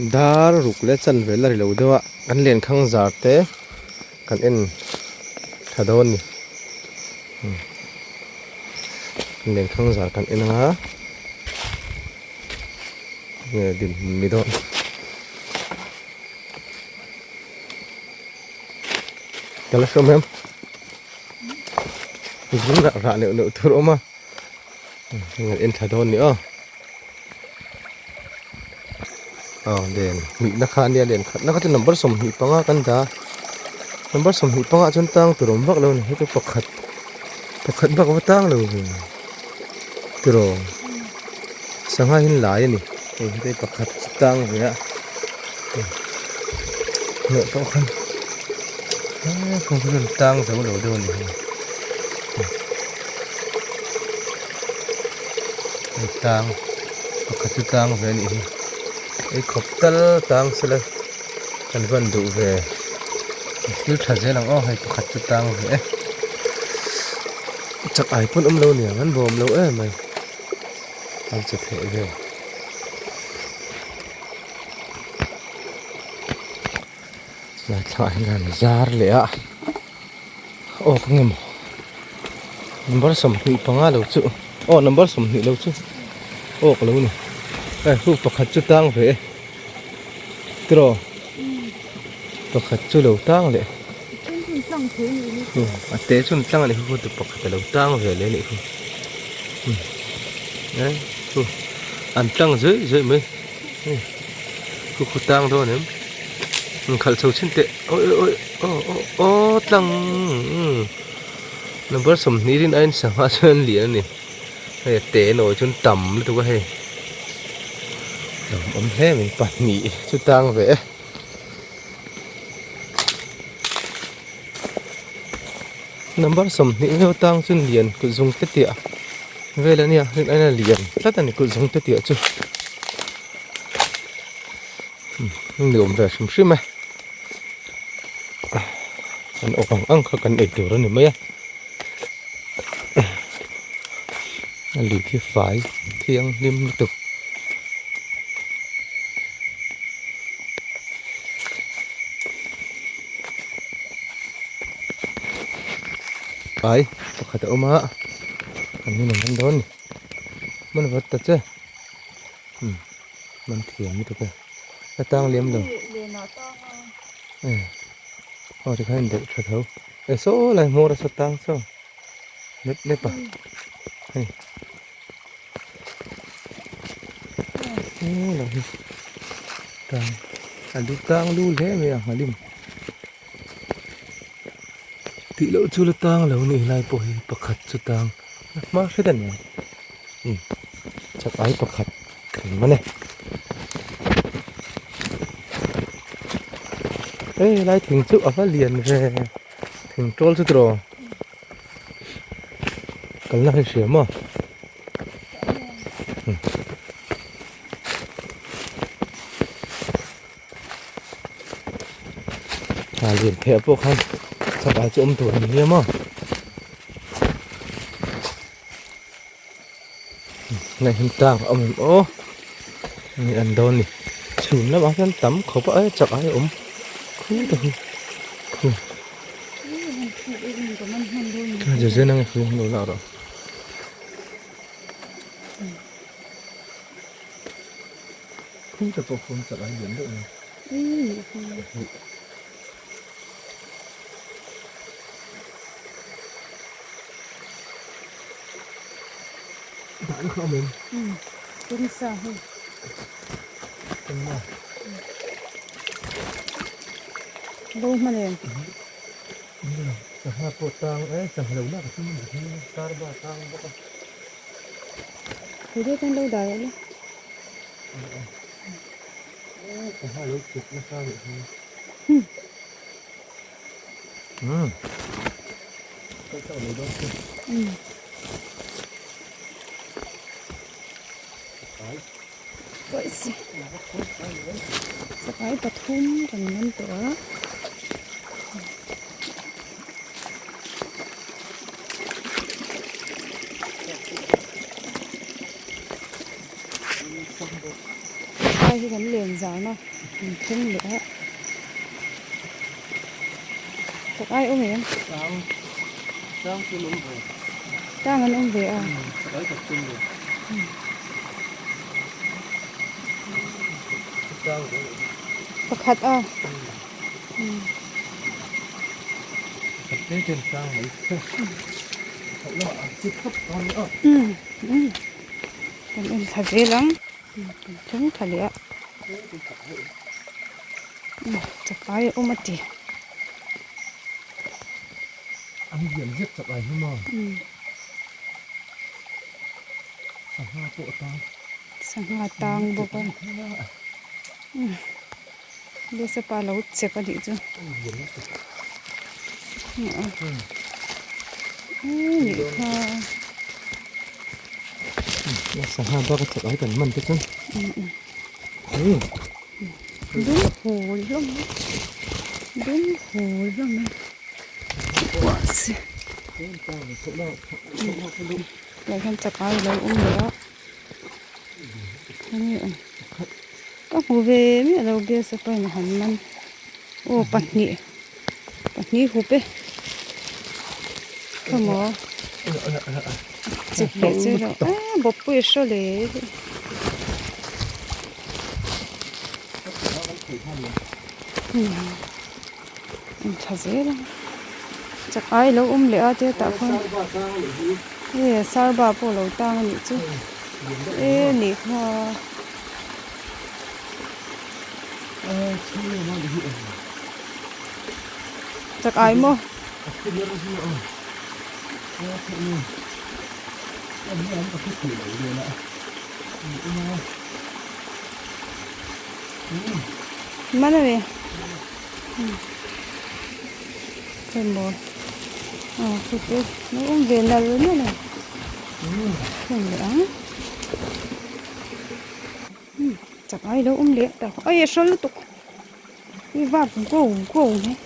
Dar ruk leh chanve la ri lo deuh a kan lenkhang zar te kan en tha dawn a ni lenkhang zar kan en anga nge dinhmun ni dawn. Ka la hrawm em zing ah rah neuh neuh tur a awm a heng an en tha dawn a ni aw aw len hnih na kha ania len khat na kha chu number 25 kan dah a number 25 ah chuan tang tur awm vak lo a ni heti pakhat pakhat bak va tang lo ve tiraw sangha hi an lai a ni hei heti pakhat chu tang ve a hnawh pawh khan eee tang zo lo deuh a ni hei. Hei tlang pakhat chu tlang ve a nih hi ei khawp tal tang sela kan van duh ve thil tha zel ang aw hei pakhat chu tang ve e chak ai pawn awm lo niang an bawm lo em mai an che theih ve lai thlangah hian an zar leh a. Aw ka nge maw number 25 lo chu aw number 20 lo chu aw ka lo ni hei hu pakhat chu tang ve e tiraw pakhat chu lo tang leh a te chu an tlang a ni hu pakhat a lo tang ve leh a nih hu hu an tlang zuih zuih mai. Khu khu tang dawn em inkhalh chho chhin teh awi awi aw aw aw tlang number 20 rin a in sangha chuan lian a ni hei a te nawi chuan tam lutuk a hei awm hle mai pahnih chu tang ve e. Number 20 deuh tang chuan lian kut zung te tiah vel a nia rin aina lian tlat a ni kut zung te tiah chu ni awm ve hrim hrim e an awk ang ang kha kan ei tur a ni mai a a lui khi fai thianghlim lutuk. Ai pakhat a awm a an in an man dawn a ni man vat ta che umm man thiam lutuk e a tang lem lo aw tikhan in daih tha tho e saw lai hmawr a saw tang saw lep lep a hei aw lo hi tang a lu tang lu hle mai a nghalim. Tih loh chu la tang lo ni helai pawh hi pakhat chu tang a hma hret a ni ang umm chak ai pakhat kan man e hei helai thing chu a va lian ve thing tawl chu tiraw kalna hi hria maw. A lian theih ah pawh khan chakah chu awm tur a ni nia maw heng hi tlang a awm em aw heng an dawn a ni chhun lamah hian tam khawp a e chak ai a awm khu te hi khu Khu te pawh khuan chak ai lian deuh mai. Dah na kha awm em? Tum sa hei. Tum na. Bo hman em? Sangha pawh tang e, sangha lo lak a tum a nih hi, sarba tang bawk a. Thei deuh chuan lo dah rawh le. Sakai pathum kan man tawh a. Lai hi kan len zah. darna an thleng leh a chak ai awm em tang tang chu an awm ve tang an awm ve a chak ai tak chu an awm ve tang ve pakhat a pakhat te ten tang mai kan en thla zel ang kan thleng thla leh a chak ai a awm a ti an lian zet chak ai hi maw sangha pawh a tang sangha tang bawk a Besa pa lo chek a nih chu nih kha sangha bak a chak ai kan man te chuan dum hul hlawm dum hul hlawm a tah hian chak ai a lo awm leh a. Ka hmu ve miah lo gas a pain a han man aw pahnih pahnih hup e khawmaw chep leh che lo eh bawppui a hraw le in tha zel a chak ai lo awm leh a tia tah khuan e sarba pawh lo tang a nih chu e nih kha. Chak ai maw? Mana ve Khawimaw aw khute lo awm ve nal nal a heng leh ang chak ai lo awm leh tak ai a hrawl lutuk i vak go go mai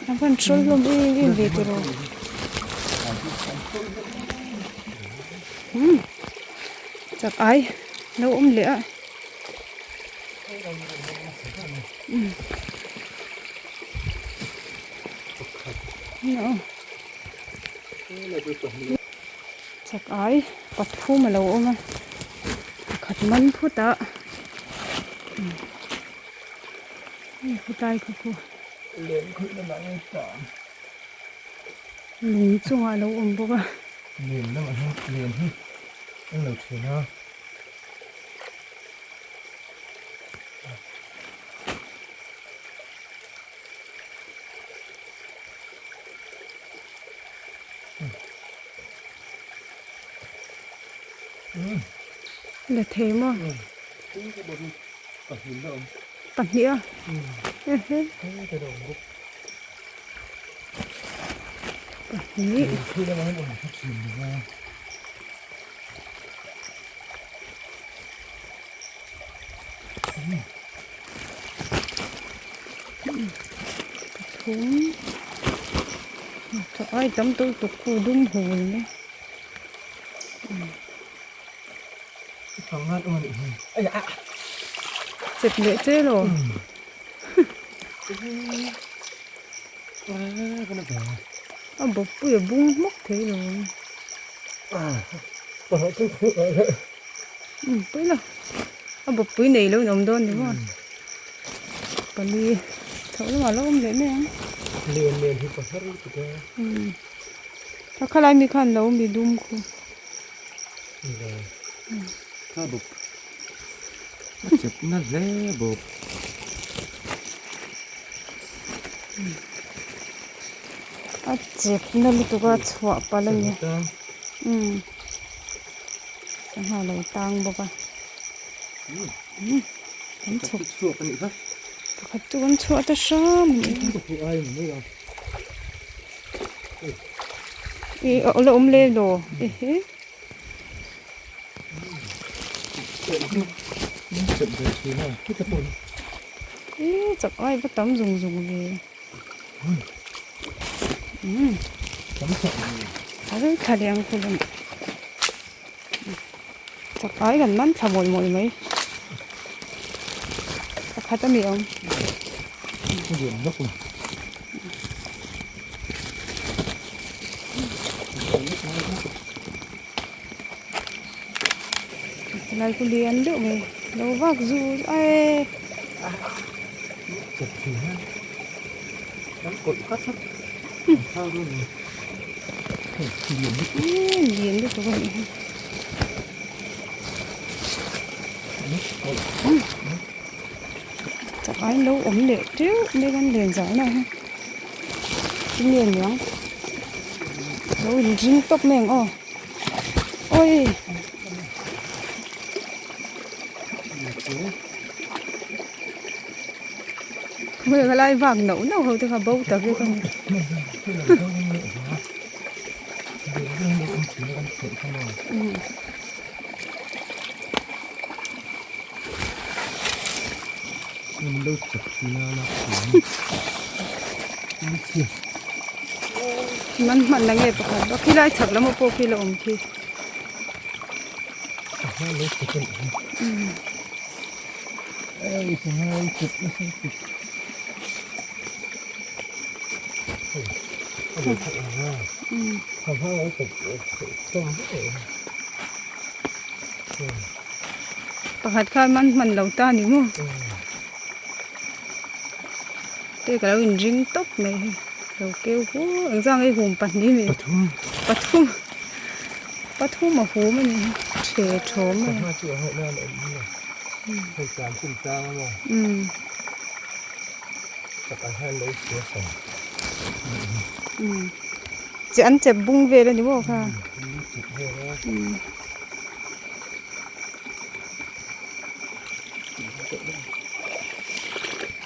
a van hrawl hlawm em em ve tiraw Chak ai lo awm leh a chak ai pathum a lo awm a pakhat man phut a hei khawtlai khaw khu lung chungah a lo awm bawk a. Len lamah hian len hi an lo then a. La thei maw? Pahnih a? Ehe. Pahnih. Pathum. Ai tam tawh lutuk khu dum hul mai. Chep leh che lo. A bawkpui a bung hmawk thei lo. Pui lo. A bawkpui nei lo in awm dawn ni maw. Pali chhoh lamah a lo awm leh mai ang. A khalai mi khan lo mi dum khu. A chep na hle bawk. A chep na lutuk a chhuah palh a ni. Umm sangha lo tang bawk a. Umm kan chhuk pakhat chu kan chhuah ta hram a nih hi. Ih a la awm lem lo ehe. Ih chak ai va tam zung zung ve. A rei thla leh ang khu lam. Chakai kan man thla mawlh mawlh mai. Pakhat a mi awm. Lai ku lian deuh mai lo vak zu ae. Lian lutuk a nih hi. Chak ai lo awm leh teuh mai kan len zau na hi tinge niang lo in ring tawp mai ang aw awi. Hmui ka lai vak nauh nauh ho te kha bo ta vek a ni. Man hman na nge pakhat bawk khi lai chhak lam pawh khi la awm khi. Pakhat khan man hman lo ta ni maw te ka lo inring tawp mai hi lo keu hu engzah nge hum pahnih a ni pathum pathum a hum a ni hi the thawm a ni che an chep bung vel a ni maw kha.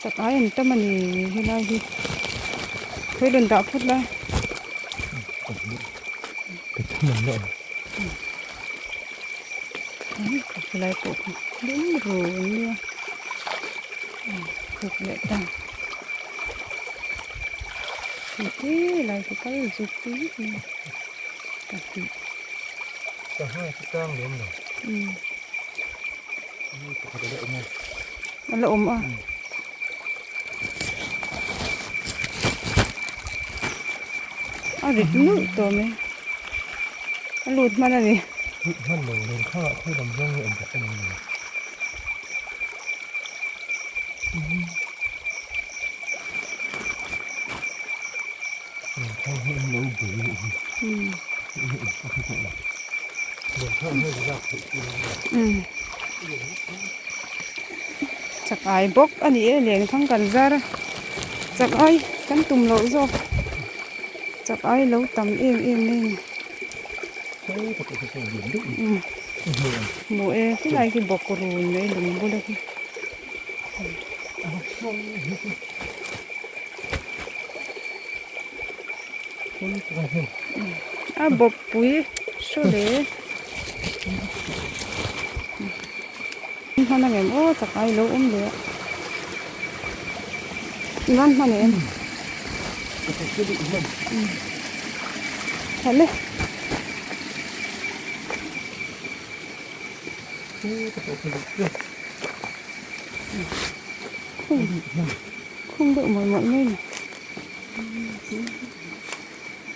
Chak ai an tam a ni helai hi khawi rawn dah phawt la. Helai pawh khi dum ru an nia khuk leh ta ti lai khi kal zuk mai pahnih. Sangha chu tang lem lo. Pakhat a la awm a. A la awm a. A rit nulh tawh mai. A lut hman a ni. Lut hman lo, len khangah khawi lam zawng nge awm tak a ni lo. Chak ai bawk a ni e len khang kan zar a chak ai kan tum loh zawk chak ai lo tam em em mai a ni hmuh e khilai khi bawk run mai lung bula khi. A bawppui hraw le hman ang em aw chak ai lo awm leh a nan hman em tha le. Khung deuh mawlh mawlh mai a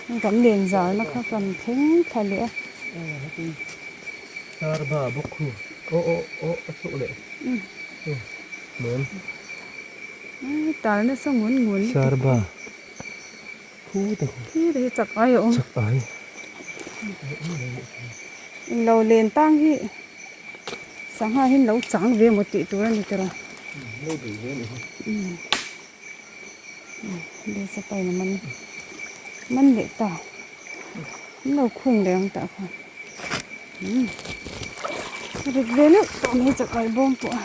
ni kan len zalna kha kan thleng thla leh a. Tal nasa ngun ngun khi te hi chak ai a awm englo len tang hi. Sangha hi lo chang ve maw tih tur a ni tawh a Besa pain a man man leh ta an lo khung leh ang tah khan rit ve neuh tawh mai chakai bawm pawh a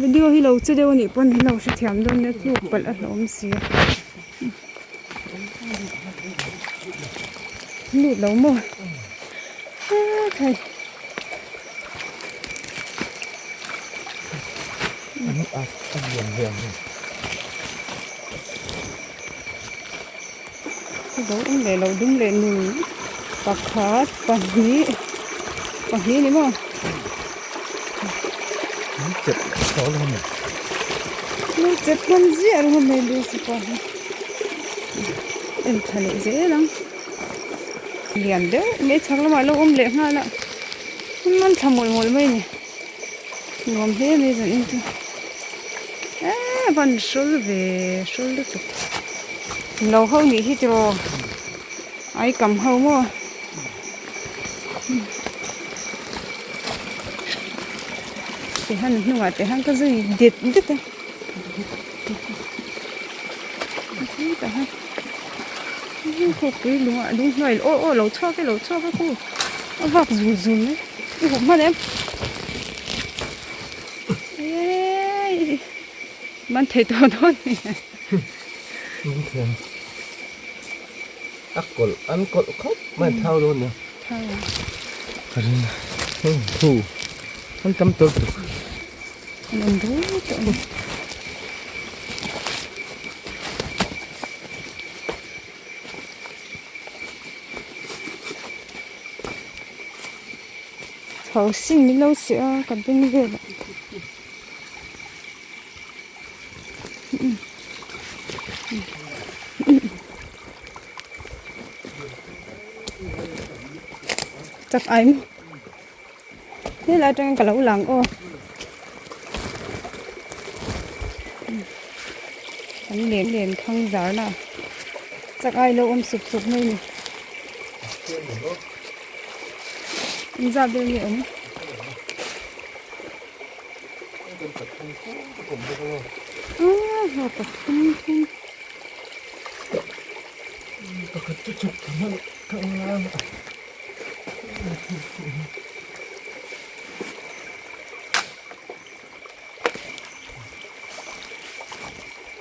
video hi lo che deuh a nih pawn lo hrethiam dawn nia tluk palh a hlauhawm si a lut lo maw hei lo awm leh lo dum leh nul. Pakhat pahnih pahnih ni maw? Chep tawh lo ni. Lo chep hman ziah ringawt mai Lucy pawh hi. En tha leh zel ang. Lian deuh mai chhak lamah lo awm leh nghal a. Man thla mawlh mawlh mai ni. Nuam hle mai zan in chu. Eee van hrawl ve hrawl lutuk. Lo ho nih hi tiraw. Ai kam ho maw. Tihan hnungah te han ka zui det det a. Khawpui lungah lung hnuai aw aw lo chhuak e lo chhuak e khu a vak zul zul mai i hup hman em eii man thei tawh dawn ni man thei a kawlh an kawlh khawp mai thau dawn nia thau ka ring khu an tam tawlh tuk. An awm dawn tawh a ni. Chho sin min lo seh a ka beng velah. Chak ai maw. Helai atangin ka lo lang aw. Kan len len khang zar na chak ai lo awm sup sup mai ni. In zat vel nge awm. Ah, pathum thum. Pakhat chu chuk hman ka ngang.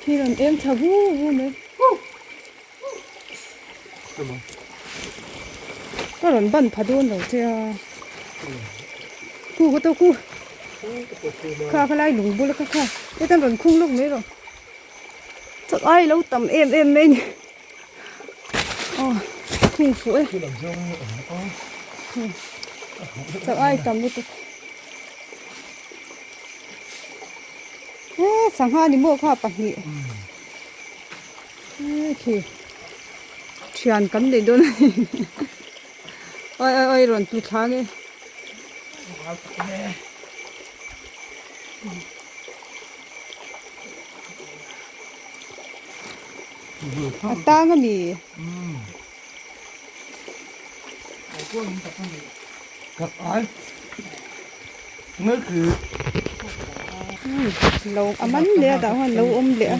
Khi rawn eng tha vu vu mai. Ka rawn ban pha dawn lo che a. Ku ka to ku. Kha kha lai lung bul kha kha. Hetan rawn khung lawk mai rawh. Chak ai lo tam em em mai ni. Aw khung fuh e chak ai tam lutuk e sangha ni maw kha pahnih e khi thian kan nei dawn a ni oi oi oi rawn tlu thla nge. A tang a mi. Lo a man leh a dah huan lo awm leh a.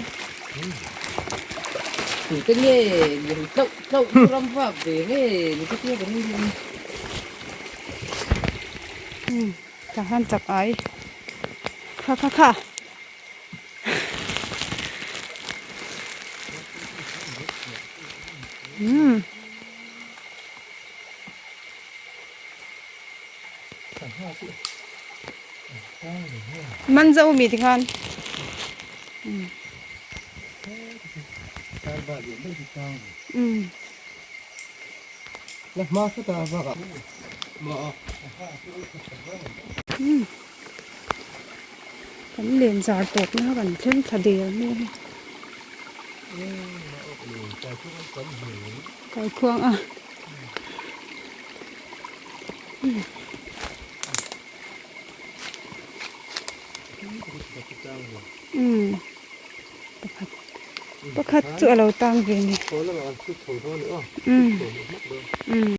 Tah hian chak ai kha kha kha. Umm. Man zo mi tikhan. Umm. Umm. Kan len zar tawp na kan thleng thla der mai a hei. Kaikhuang a. Umm pakhat pakhat chu a lo tang ve a ni. Umm umm.